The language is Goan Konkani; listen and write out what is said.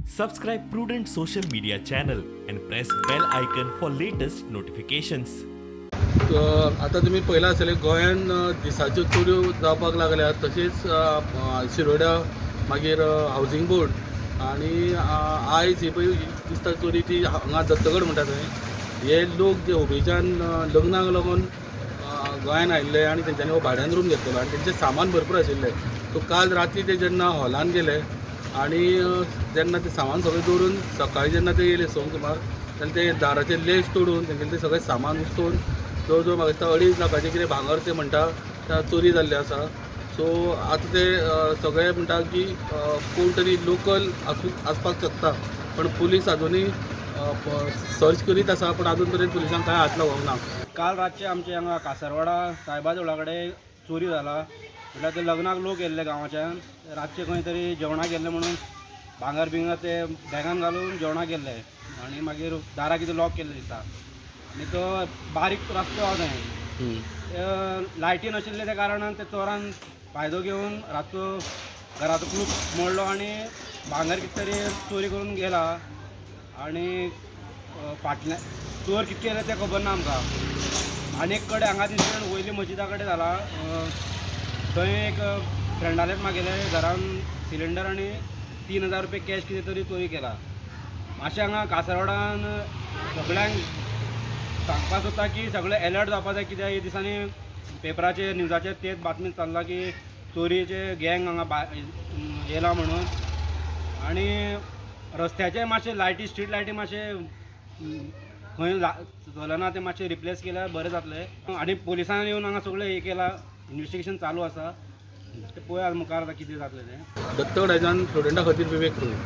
Subscribe Prudent social media channel and press bell icon for latest notifications. आतां तुमी पळयलां आसतलें, गोंयान दिसाच्यो चोरयो जावपाक लागल्यात. तशेंच शिरोड्या, मागीर हावजींग बोर्ड आनी आयज ही पळय दिसता चोरी ती हांगा दत्तगड म्हणटा थंय. हे लोक जे हुबळीच्यान लग्नाक लागून गोंयान आयिल्ले आनी तेंच्यांनी हो भाड्यान रूम घेतलेलो आनी तेंचें सामान भरपूर आशिल्लें. सो काल राती ते जेन्ना हॉलान गेले आनी जेन्ना ते सामान सगळें दवरून सकाळीं जेन्ना ते येयले 6 सुमार, तेन्ना ते दाराचे लेस तोडून तेंगेलें तें सगळें सामान उस्तून जवळ जवळ म्हाका दिसता 2.5 लाखाचें कितें भांगर ते म्हणटा त्या चोरी जाल्लें आसा. सो आतां ते सगळे म्हणटा की कोण तरी लोकल आसपाक शकता, पण पुलीस अजुनूय सर्च करीत आसा, पूण अजून पर्यंत पुलिसांक कांय हात लागोंक ना. काल रातचे आमचे हांगा कासरवाडा सायबा देवळा कडेन चोरी जाला. म्हटल्यार ते लग्नाक लोक येयल्ले गांवाच्यान, रातचे खंय तरी जेवणाक गेल्ले म्हणून भांगर बिंगर ते बॅगान घालून जेवणाक गेल्ले आनी मागीर दारां कितें लॉक केल्लें दिसता आनी तो बारीक रस्तो आसा थंय, लायटी नाशिल्ले त्या कारणान ते चोरान फायदो घेवन रातचो घराचो कुलूप मोडलो आनी भांगर कितें तरी चोरी करून गेला. आनी फाटल्यान चोर कितके येयले तें खबर ना आमकां. आनी एक कडेन हांगा इन्सिडंट वयली मशिदा कडेन जाला. थंय एक फ्रेंडालेच मागयले घरान सिलिंडर आनी 3000 रुपया कॅश कितें तरी चोरी केला. मातशें हांगा कासरवाडान सगळ्यांक सांगपाक सोदता की सगळे एलर्ट जावपाक जाय, कित्याक ह्या दिसांनी पेपराचेर न्यूजाचेर तेच बातमी चल्ला की चोरयेचे गँग हांगा येयला म्हणून. आनी रस्त्याचे मातशे लायटी, स्ट्रीट लायटी मातशे खंय चलना ते मातशे रिप्लेस केल्यार बरें जातलें. आनी पोलिसांनी येवन हांगा सगळें हें केलां, इन्वेस्टिगेशन चालू आसा, ते पळोवया मुखार आतां कितें जातलें तें. दत्तगडाच्यान प्रुडंटा खातीर विवेक रोहित.